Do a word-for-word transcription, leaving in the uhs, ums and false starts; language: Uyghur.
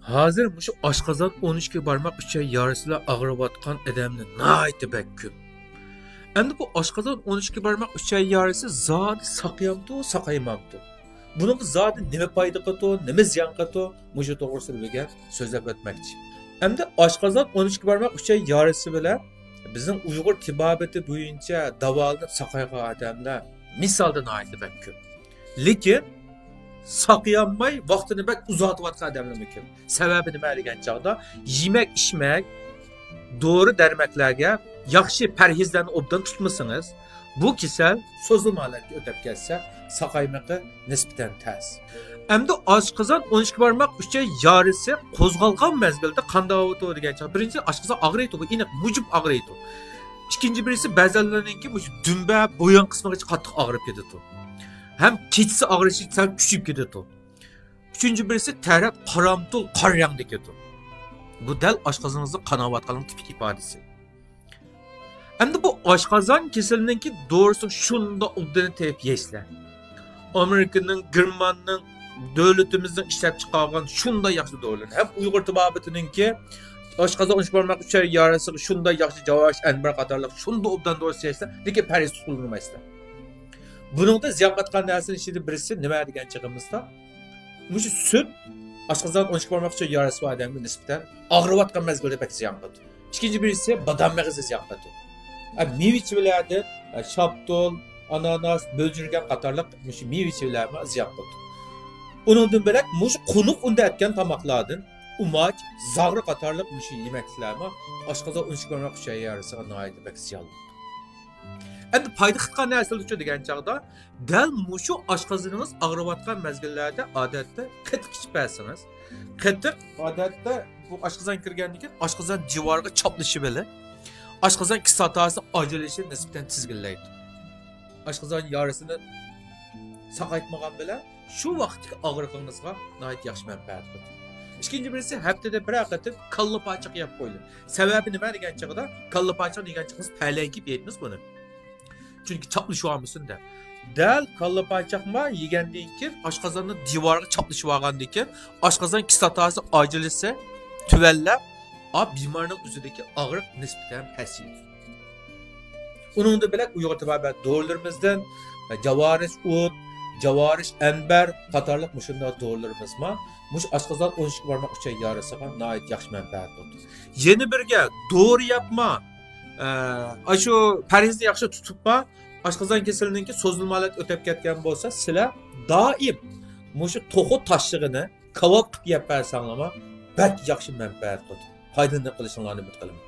ھازىر مۇشۇ ئاشقازان ئون ئىككى بارماق ئۈچەي يارىسى بىلەن ئاغرىۋاتقان ئادەملەر ناھايىتى بەك كۆپ. ئەمدى بۇ ئاشقازان ئون ئىككى بارماق ئۈچەي يارىسى زادى ساقىيامدۇ، ساقايمامدۇ؟ بۇنىڭغا زادى نېمە پايدا قىلىدۇ، نېمە زىيان قىلىدۇ؟ مۇشۇ توغرىسىدا بۈگۈن سۆزلەپ ئۆتمەكچى. ئەمدى ئاشقازان ئون ئىككى بارماق ئۈچەي يارىسى بىلەن بىزنىڭ ئۇيغۇر تېبابىتى بويىچە داۋالىنىپ ساقايغان ئادەملەر مىسالدا ناھايىتى بەك كۆپ. لېكىن ساقىيالماي ۋاقتىنى بەك ئۇزارتىۋاتقان ئادەملەرمۇ كۆپ. سەۋەبى نېمە دېگەن چاغدا، يېمەك، ئىچمەك، دورا دەرمەكلەرگە ياخشى پەرھىزلەرنى ئوبدان تۇتمىسىڭىز، بۇ كېسەل سوزۇلما ھالەتكە ئۆتۈپ كەتسە، ساقايمىقى نىسبەتەن تەس. ئەمدى ئاشقازان ئون ئىككى بارماق ئۈچەي يارىسى قوزغالغان مەزگىلدە قانداق بولىدۇ دېگەن چاغدا، بىرىنچى، ئاشقازان ئاغرىيدۇ، بۇ ئېنىق مۇجۇپ ئاغرىيدۇ. ئىككىنچى بىرسى، بەزەنلەرنىڭكى مۇشۇ دۈمبە، بويۇن قىسمىغىچە قاتتىق ئاغرىپ كېتىدۇ. ھەم كېچىسى ئاغرىشى سەل كۈچىيىپ كېتىدۇ. ئۈچىنچى بىرسى، تەرەت قارامتۇل، قارا رەڭدە كېتىدۇ. بۇ دەل ئاشقازىنىڭىزدا قاناۋاتقانلىقنىڭ تىپىك ئىپادىسى. ئەمدى بۇ ئاشقازان كېسىلىنىڭكى دورىسىنى شۇنداق ئوبدان تېپىپ يەيسىلەر. ئامېرىكىنىڭ، گېرماننىڭ، دۆلىتىمىزنىڭ ئىشلەپ چىقارغان شۇنداق ياخشى دورىلىرى. ھەم ئۇيغۇر تېبابىتىنىڭكى ئاشقازان ئون ئىككى بارماق ئۈچەي يارىسىغا شۇنداق ياخشى جاۋاش، ئەنبەر قاتارلىق شۇنداق ئوبدان دورىسى يەيسىلەر، لېكىن پەرھىز قىلالمايسىلەر. بۇنىڭدا زىيان قىلىدىغان نەرسىنىڭ ئىچىدە بىرسى نېمە دېگەن چېغىمىزدا، مۇشۇ سۈت ئاشقازان ئون ئىككى بارماق ئۈچەي يارىسى بار ئادەمگە نىسبەتەن ئاغرىۋاتقان مەزگىلدە بەك زىيان قىلىدۇ. ئىككىنچى بىرسى بادام مېغىزى زىيان قىلىدۇ. ھە، مېۋە چىۋىلەردىن، ھە، شاپتۇل، ئاناناس، بۆلجۈرگەن قاتارلىق مۇشۇ مېۋە چىۋىلەرمۇ زىيان قىلىدۇ. ئۇنىڭدىن بۆلەك مۇشۇ قونۇق ئۇندا ئەتكەن تاماقلاردىن ئۇماچ، زاغرا قاتارلىق مۇشۇ يېمەكلىكلەرمۇ ئاشقازان ئون ئىككى بارماق ئۈچەي يارىسىغا ناھايىتى بەك زىيانلىق. ئەمدى پايدا قىلىدىغان نەرسىلەرچۇ دېگەن چاغدا، دەل مۇشۇ ئاشقازىنىڭىز ئاغرىۋاتقان مەزگىللەردە ئادەتتە قېتىق ئىچىپ بەرسىڭىز، قېتىق ئادەتتە بۇ ئاشقازان كىرگەندىن كېيىن ئاشقازان دىۋارىغا چاپلىشىۋېلىپ، ئاشقازان كىسلاتاسى ئاجرىلىشىنى نىسبەتەن تىزگىنلەيدۇ. ئاشقازان يارىسىنى ساقايتمىغان بىلەن شۇ ۋاقىتتىكى ئاغرىقىڭىزغا ناھايىتى ياخشى مەنپەئەت قىلىدۇ. ئىككىنچى بىرسى، ھەپتىدە بىرەر قېتىم كاللا پاچاق يەپ قويۇڭ. سەۋەبى نېمە دېگەن چېغىدا، كاللا پاچاق دېگەن چېغىمىز پەلەي كېلىپ يەيمىز بۇنى. چۈنكى چاپلىشىۋالمىسۇن دەپ. دەل كاللا پاچاقما يېگەندىن كېيىن، ئاشقازاننى دىۋارغا چاپلىشىۋالغاندىن كېيىن، ئاشقازان كىسلاتاسى ئاجرىلىشى تۆۋەنلەپ، ئا، بىمارنىڭ ئۆزىدىكى ئاغرىق نىسبەتەن پەسىيىدۇ. ئۇنىڭدىن بۆلەك ئۇيغۇر تېبابەت دورىلىرىمىزدىن جاۋارىش ئوت، جاۋارىش ئەنبەر قاتارلىق مۇشۇنداق دورىلىرىمىزمۇ مۇشۇ ئاشقازان ئون ئىككى بارماق ئۈچەي يارىسىغا ناھايىتى ياخشى مەنپەئەت قىلىدۇ. يەنە بىرگە دورا ياپما، ئە، ئاشۇ پەرھىزنى ياخشى تۇتۇپما، ئاشقازان كېسىلىنىڭكى سوزۇلما ھالەت ئۆتۈپ كەتكەن بولسا، سىلەر دائىم مۇشۇ توخۇ تاشلىقىنى كاۋاپ قىلىپ يەپ بەرسەڭلارمۇ بەك ياخشى مەنپەئەت قىلىدۇ. پايدىلىنىپ قېلىشىڭلارنى ئۈمىد قىلىمەن.